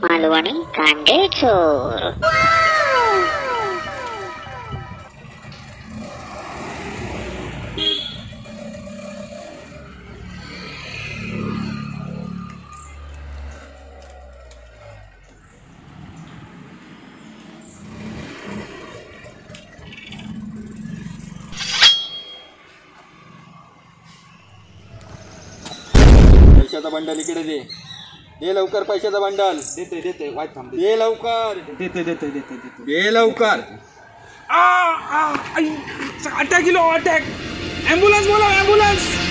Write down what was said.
मालवणी कांडेचोर. पैशाचा बंडल इकडे दे, दे लवकर पैशाचा बंडल. देते देते, वाईट थांब, दे लवकर, देते देते देते देते, दे लवकर. आ आ अटॅक किलो अटॅक, ॲम्ब्युलन्स बोला, ॲम्ब्युलन्स.